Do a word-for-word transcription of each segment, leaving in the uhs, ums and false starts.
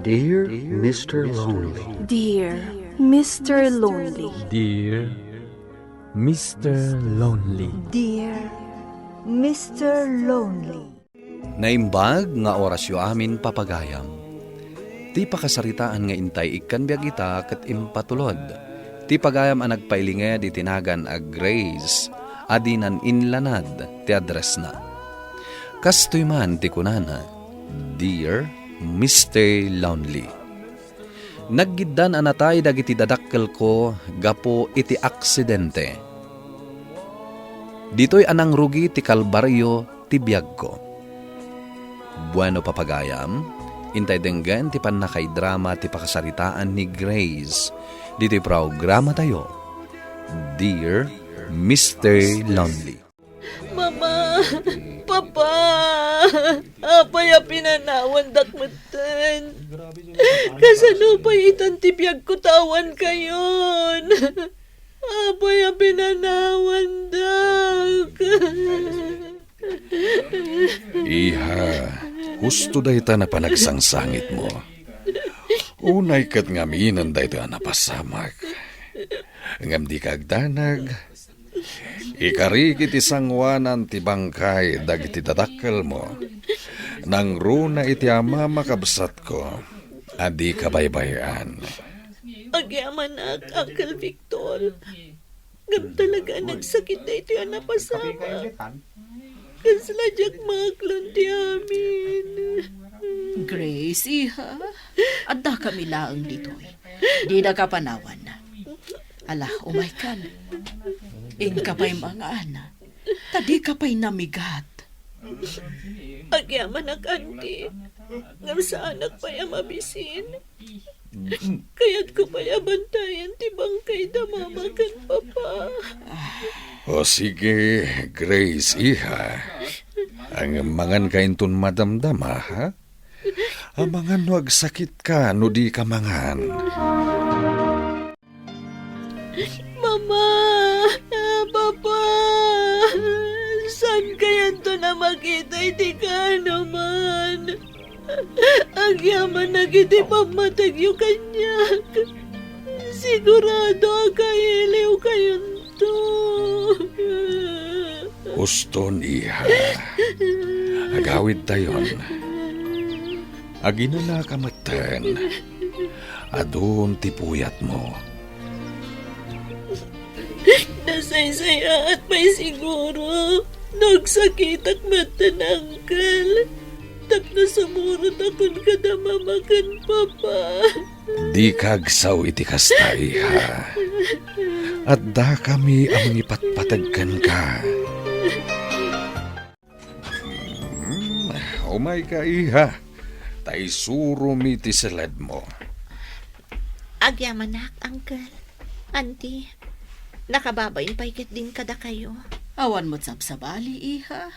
Dear Mister Lonely. Dear Mister Lonely. Dear Mister Lonely. Dear Mister Lonely. Naimbag nga orasyo amin, papagayam. Ti pakasaritaan nga intay ikkan biag ita ket impatulod. Ti pagayam a nagpailinged iti nagan a Grace a dinan inlanad ti addressna. Kastoy man ti kunana, "Dear Mister Lonely, naggiddan a natay dagiti dadakkelko gapu iti aksidente. Ditoy a nangrugi ti kalbario ti biagko." Bueno, papagayam, intay denggen ti pannakaidrama ti pakasaritaan ni Grace ditoy programatayo, Dear Mister Lonely. Mama, Papa, apay a pinanawandak metten? Kasano pay itan ti biagko ta awan kayon? Apay a pinanawandak? Iha, husto dayta a panagsangsangitmo. Unay ket ngaminen dayta a napasamak. Ngem dika agdanag. Ikarik iti sangoanan ti bangkay dagiti dadakkelmo. Nangruna iti ama a kabsatko a dika baybay-an. Agyamanak, Uncle Victor. Ngem talaga a nagsakit daytoy a napasamak. Kasla diak maaklon ti amin. Grace, iha, addakami laeng ditoy. Dinaka panawan. Ala, umaykan. Inka pay mangan. Ta dika pay namigat. Agyamanak, Auntie. Ngem saanak pay a mabisin. Kayatko pay a bantayan ti bangkay da Mama ken Papa. O sige, Grace, iha. Ngem manganka inton madamdama, ha? Amangan no agsakitka no dika mangan. Mama! Papa! Saan kayanto a makita iti kaanoman? Agyamanak iti pammategyo kaniak. Sigurado a kailiw kayonto. Uston, iha. Agawidtayon. Aginanaka metten. Adun ti puyatmo. Nasaysayaat pay siguro no agsakitak metten, Uncle, tapno sumurotakon kada Mama ken Papa. Dika agsao iti kasta, iha. Addakami a mangipatpateg kenka. Hmm, umayka, iha, ta isuromi ti seledmo. Agyamanak, Uncle. Auntie, nakababain pay ketdin kadakayo. Awan met sabsabali, iha.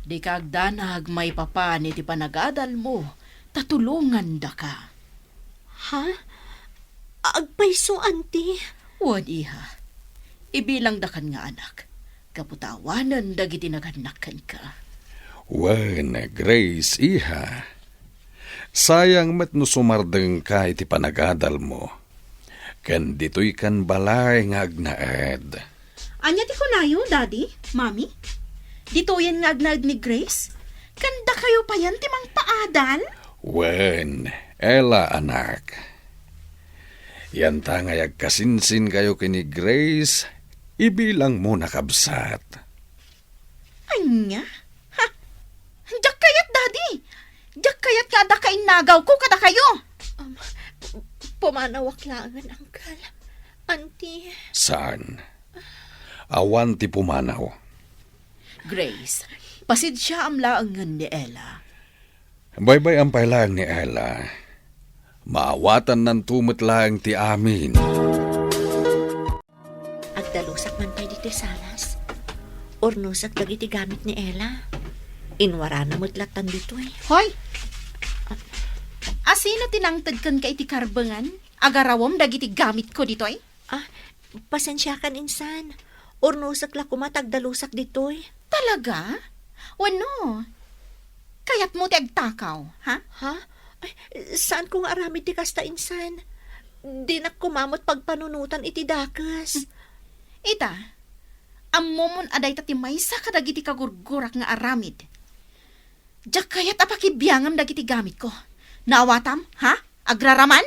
Dika agdanag maipapan iti panagadalmo, ta tulongandaka. Ha? Agpayso, Auntie? Wen, iha. Ibilangdakan nga anak, gapu ta awanen dagiti nagannak kenka. Wen, Grace, iha. Sayang met no sumardengka iti panagadalmo. Ken ditoy kan balay nga agnaed. Ania ti kunayo, Daddy, Mommy? Ditoyen nga agnaed ni Grace? Ken dakayo payen ti mangpaadal? Wen, Ella, anak. Yanta nga agkasinsinkayo ken ni Grace, ibilangmo a kabsat. Ania? Ha? Diak kayat, Daddy! Diak kayat nga adda kainnagawko kadakayo! Um, pumanawak laengen, Uncle. Auntie. Saan? Awan ti pumanaw. Grace, pasensiaam laengen ni Ella. Baybay-am pay laeng ni Ella. Maawatannanto met laeng ti amin. Agdalusak man pay ditoy salas. Urnosek dagiti gamit ni Ella. Inwarana met lattan ditoy. Hoy! Asino ti nangted kenka iti karbengan? Agarawem dagiti gamitko ditoy? Ah, pasensiakan, insan. Urnosek la koma ta agdalusak ditoy. Talaga? Wenno, kayatmo ti agtakaw, ha? Ha? Saanko nga aramid ti kasta, insan. Dinak koma met pagpanunotan iti dakes. Ita, ammomon a dayta ti maysa kadagiti kagurgurak nga aramid. Diak kayat a pakibiangam dagiti gamitko. Naawatam, ha? Agraraman?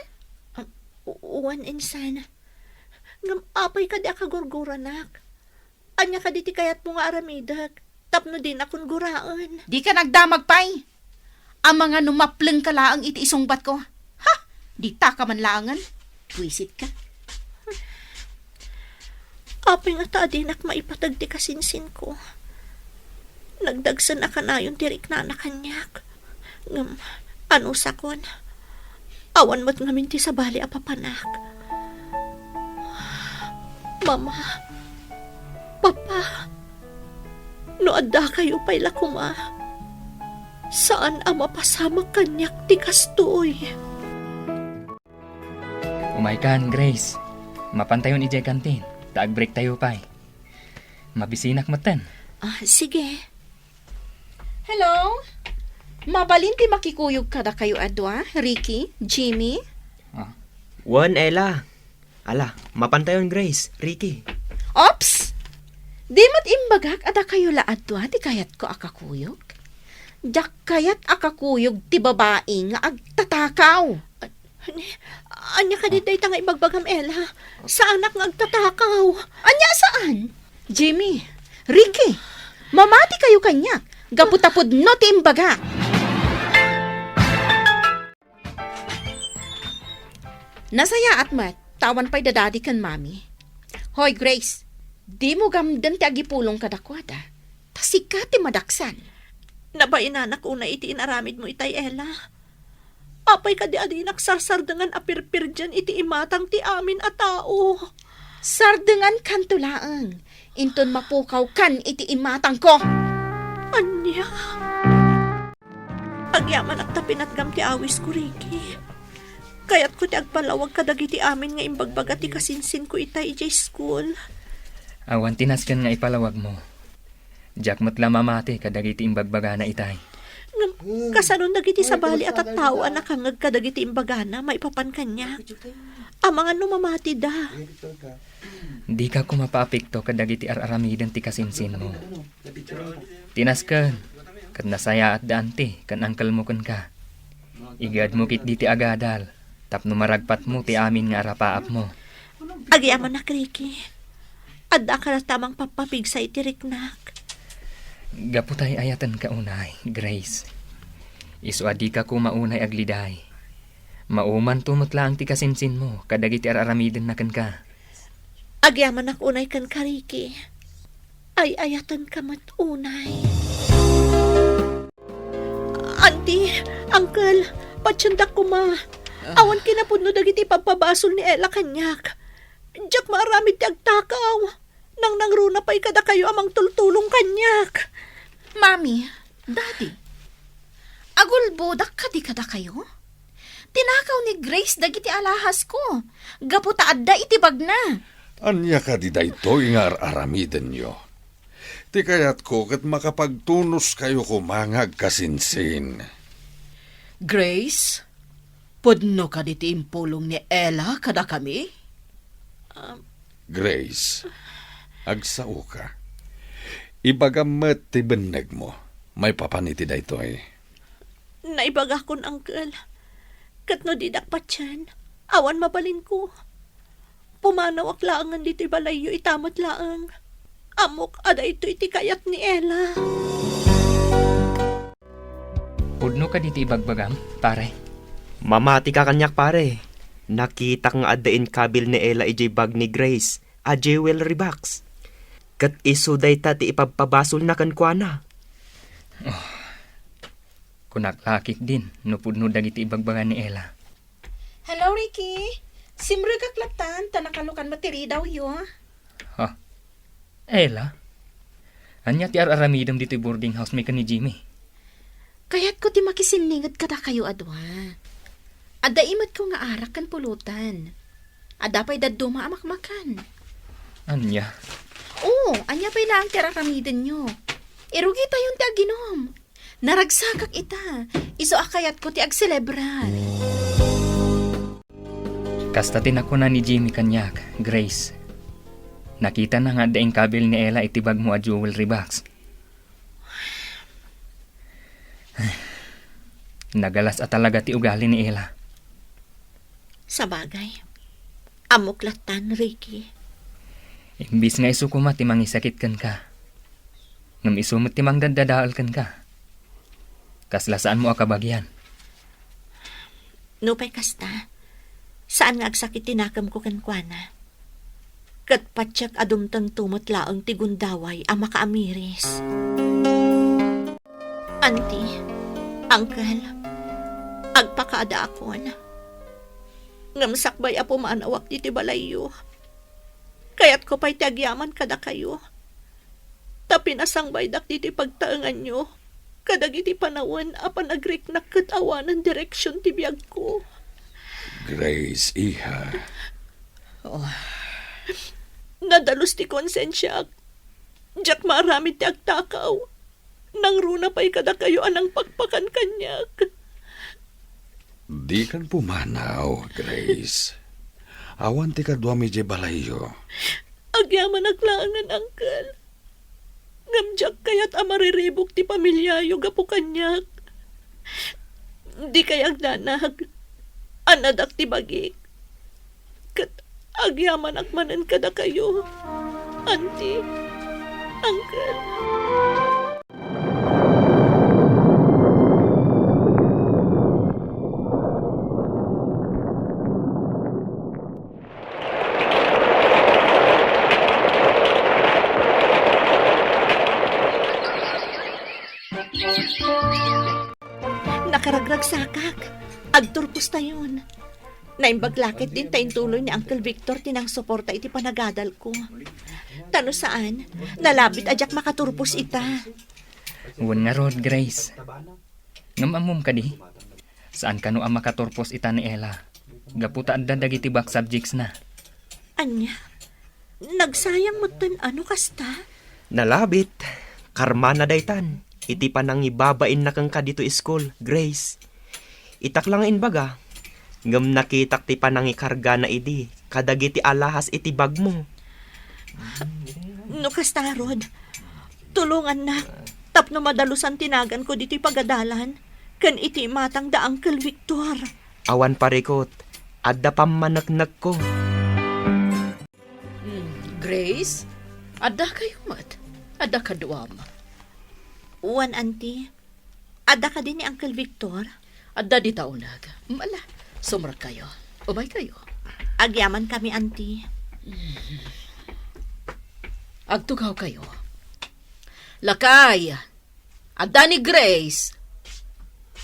Ah, u-, wen, insan. Ngem apay kadi a kagurguranak? Ania kadi ti kayatmo nga aramidek tapno dinakon guraen? Dika nagdamag pay. Amangan no maplengka laeng iti isungbatko. Ha? Ditaka man laengen. Buisitka. Apay ngata a dinak maipateg ti kasinsinko? Nagdagsen a kanayon ti riknana kaniak. Ngem, anusakon, awan met ngamin ti sabali a papanak. Mama, Papa, no addakayo pay la koma, saan a mapasamak kaniak ti kastoy. Umaykan, Grace. Mapantayon idiay kantin, ta agbreaktayo pay. Mabisinak metten. Ah, sige. Hello? Mabalin ti makikuyog kadakayo a dua, Ricky, Jimmy? Ah. Wen, Ella. Ala, mapantayon, Grace, Ricky. Ops! Di met imbagak a dakayo la a dua ti kayatko a kakuyog? Diak kayat a kakuyog ti babai nga agtatakaw. Ania, ania kadi dayta nga ibagbagam, Ella? Saanak nga agtatakaw. Ania saan? Jimmy, Ricky, mamati kayo kaniak. Gapu ta pudno ti imbaga. Nasayaat met, ta awan pay da Daddy ken Mommy. Hoy, Grace, dimo gamden ti agipulong kadakuada. Ta sika ti madaksan. Nabainanak unay iti inaramidmo itay, Ella. Apay kadi a dinak sarsardengan a pirpirdian iti imatang ti amin a tao? Sardengankanto laeng, inton mapukawkan iti imatangko. Ania? Agyamanak ta pinatgam ti awisko, Ricky. Kayatko ti agpalawag kadagiti amin nga imbagbaga ti kasinsinko itay idiay school. Awan ti nasken nga ipalawagmo. Diak met la mamati kadagiti imbagbagana itay. Ngem, kasano dagiti sabali a tattao a nakangngeg kadagiti imbagana maipapan kaniak? Amangan no mamatida. Dika koma mapaapekto kadagiti ar-aramiden ti kasinsinmo. Ti nasken, ket nasayaat da anti ken angkelmo kenka. Igedmo ketdi ti agadal, tapno maragpatmo ti amin nga arapaapmo. Agyamanak, Ricky. Addaka latta a mangpappapigsa iti riknak. Gapu ta ay-ayatenka unay, Grace. Isu a dika koma unay agliday. Maumanto met laeng ti kasinsinmo kadagiti ar-aramidenna kenka. Agyamanak unay kenka, Ricky. Ay-ayatenka met unay. Auntie, Uncle, patiendak koma. Ah. Awan kinapudno dagiti pagpabasol ni Ella kaniak. Diak maaramid ti agtakaw. Nangnangruna pay kadakayo a mangtultulong kaniak. Mami, Daddy, agulbodak kadi kadakayo? Tinakaw ni Grace dagiti alahasko, gapu ta adda iti bagna. Ania kadi daytoy nga ar-aramidenyo? Ti kayatko ket makapagtunoskayo koma nga agkasinsin. Grace, pudno kadi ti impulong ni Ella kadakami? Um, Grace, agsaoka. Ibagam met ti bennegmo maipapan iti daytoy. Naibagakon, Uncle. Ket no didak patien, awan mabalinko. Pumanawak laengen ditoy balayyo ita met laeng. Ammok a daytoy ti kayat ni Ella. Pudno kadi ti ibagbagam, pare? Mamatika kaniak, pare. Nakitak nga adda inkabil ni Ella idiay bag ni Grace a jewelry box. Ket isu dayta ti ipabpabasolna kenkuana. Oh. Kunak la ketdin no pudno dagiti ibagbaga ni Ella. Hello, Ricky. Simrekak lattan, ta nakalukan met ti ridawyo. Ha? Ella? Ania ti ar-aramidem ditoy boarding house mi ken ni Jimmy? Kayatko ti makisinninged kadakayo a dua. Adda imetko nga arak ken pulutan. Adda pay dadduma a makmakan. Ania? Oo, ania pay laeng ti ar-aramidenyo? Irugitayon ti aginom. Naragsakak ita. Isu a kayatko ti agselebrar. Kasta ti nakuna ni Jimmy kaniak, Grace. Nakitana nga adda inkabil ni Ella iti bagmo a jewelry box. Nagalas a talaga ti ugali ni Ella. Sabagay, ammok lattan, Ricky. Imbis nga isu koma ti mangisakit kenka, ngem isu met ti mangdaddadael kenka. Kasla saanmo a kabagian. Nupay kasta, saan nga agsakit ti nakemko kenkuana. Ket patiek a dumtengto met laeng ti gundaway a makaamiris. Auntie, Uncle, agpakaadaakon. Ngem sakbay a pumanawak ditoy balayyo, kayatko pay ti agyaman kadakayo. Ta pinasangbaydak ditoy pagtaenganyo kadagiti panawen a panagriknak ket awanen direksion ti biagko. Grace, iha. Oh. Nadalus ti konsensiak. Diak maaramid ti agtakaw. Nangruna pay kadakayo a nangpakpakan kaniak. Dikan pumanaw, Grace. Awan ti kaduam idiay balayyo. Agyamanak laengen, Uncle. Ngem diak kayat a mariribuk ti pamiliayo gapu kaniak. Dikay agdanag. Annadak ti bagik. Ket agyamanak manen kadakayo. Auntie, Uncle. Nakaragragsakak. Agturpostayon. Naimbag la ketdin ta intuloy ni Uncle Victor ti nangsuporta iti panagadalko. Ta no saan, nalabit a diak makaturpos ita. Wen ngarud, Grace. Ngem ammom kadi? Saan kano a makaturpos ita ni Ella. Gapu ta adda dagiti back subjects na. Ania? Nagsayang metten a no kasta? Nalabit. Karmana daytan. Iti panangibabainna kenka ditoy school, Grace. Itak la nga imbaga, ngem nakitak ti panangikargana idi kadagiti alahas iti bagmo. No kasta, Rod, tulongannak tapno madalusan ti naganko ditoy pagadalan ken iti imatang da Uncle Victor. Awan parikut, adda pammaneknekko. Hmm, Grace, adda kayo met? Adda kaduam? Wen, Auntie. Adda kadi ni Uncle Victor? Adda dita uneg. Mala, sumrek kayo. Umay kayo. Agyaman kami, Auntie. Agtugaw kayo. Lakay, adda ni Grace.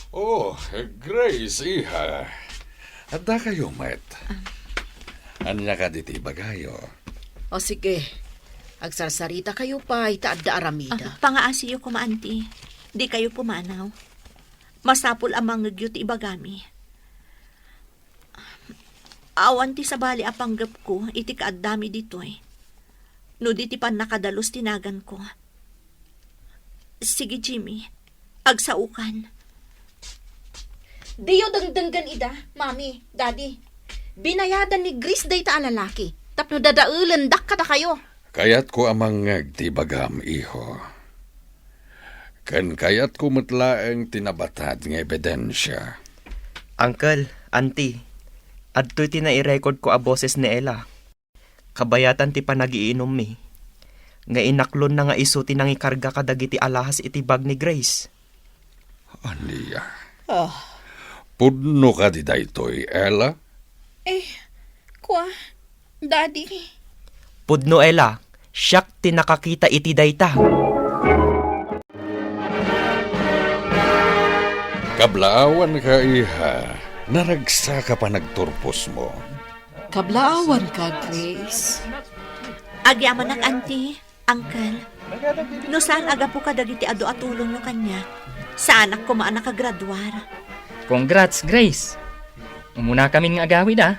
Oh, Grace, iha. Adda kayo met. Ania kadi ti ibagayo? O sige, agsarsarita kayo pay ta adda aramidek. Ah, pangaasiyo koma, Auntie. Di kayo pumanaw. Masapul a mangngegyo ti ibagami. Awan ti sabali a panggepko iti kaaddami ditoy. No di ti pannakadalus ti naganko. Sige, Jimmy. Agsaokan. Diyo dengdenggen ida, Mami, Daddy. Binayadan ni Grace dayta a lalaki tapno dadaelendak kadakayo. Kayatko a mangngeg ti ibagam, iho. Ken kayatko met laeng ti nabatad nga ebidensia. Uncle, Auntie, adtoy ti nairekordko a boses ni Ella. Kabayatan ti panagiinummi, nga inaklonna nga isu ti nangikarga kadagiti alahas iti bag ni Grace. Ania? Ah. Pudno kadi daytoy, Ella? Eh, kua, Daddy. Pudno, Ella, siak ti nakakita iti dayta. Kablaawanka, iha. Naragsaka panagturposmo. Kablaawanka, Grace. Agyamanak, Auntie, Uncle. No saan a gapu kadagiti adu a tulongyo kaniak, saanak koma a nakagraduar. Congrats, Grace! Umunakamin nga agawid, a.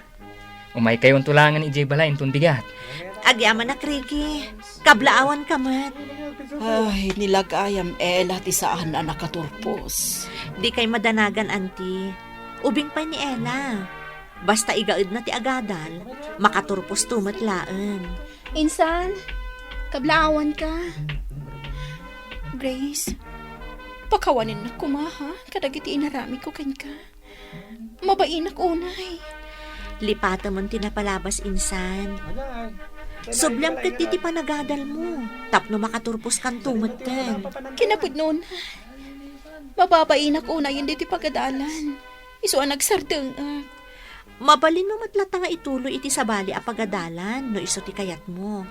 Umaykayonto laengen idiay balay inton bigat. Agyamanak, Ricky. Kablaawanka met. Ay, ni la gayam Ella ti saan a nakaturpos. Dikay madanagan, Auntie. Ubing pay ni Ella. Basta igaedna ti agadal, makaturposto met laeng. Insan, kablaawanka. Grace, pakawanennak koma, ha, kadagiti inaramidko kenka. Mabainak unay. Lipatemon ti napalabas, insan. Subliam ket iti panagadalmo tapno makaturposkanto metten. Kinapudnona. Mababainak unayen ditoy pagadalan. Isu a nagsardengak. Mabalinmo met latta nga ituloy iti sabali a pagadalan no isu ti kayatmo.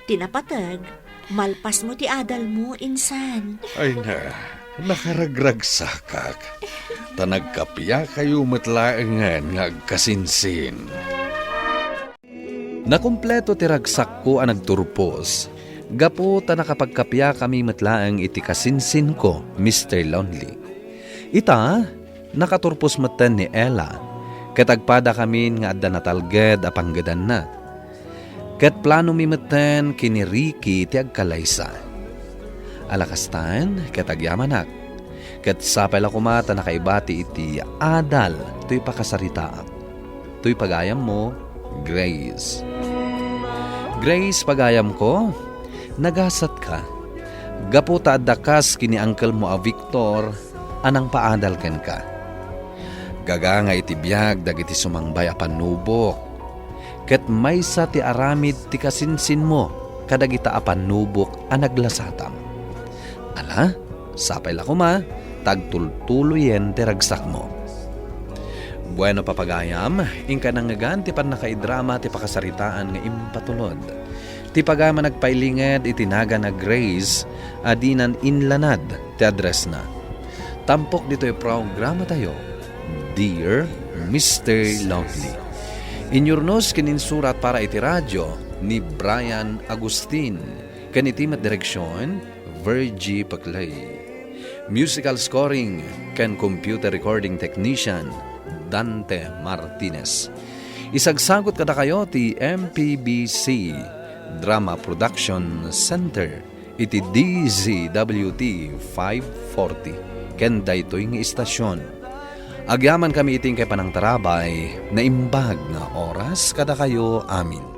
Ti napateg, malpasmo ti adalmo, insan. Ay na, nakaragragsakak. Ta nagkapiakayo met laengen nga agkasinsin. Nakumpleto ti ragsakko a nagturpos, gapu ta nakapagkapiakami met laeng iti kasinsinko, Mister Lonely. Ita, nakaturpos metten ni Ella, ket agpadakamin nga adda natalged a panggedanna. Ket planomi metten ken ni Ricky ti agkalaysa. Alakastan, ket agyamanak. Ket sapay la koma ta nakaibati iti adal toy pakasaritaak. Toy pagayammo, Grace. Grace, pagayamko, nagasatka. Gapu ta adda kas ken ni angkelmo a Victor a nangpaadal kenka. Gaganga iti biag dagiti sumangbay a pannubok, ket maysa ti aramid ti kasinsinmo kadagita a pannubok a naglasatam. Ala, sapay la koma, ta agtultuloyen ti ragsakmo. Bueno, papagayam, inka nangngegan ti pannakaidrama ti pakasaritaan nga impatulod. Ti pagayam a nagpailinged iti nagan a Grace a dinan inlanad ti addressna. Tampok ditoy programatayo, Dear Mister Lonely. Inyurnos ken insurat para iti radio ni Brian Agustin, ken iti met direksion, Virgie Paclay. Musical scoring ken computer recording technician, Dante Martinez. Isagsagut kadakayo ti M P B C Drama Production Center iti D Z W T five forty ken daytoy nga istasyon. Agyamankami iti inkay panangtarabay, naimbag nga oras kadakayo amin.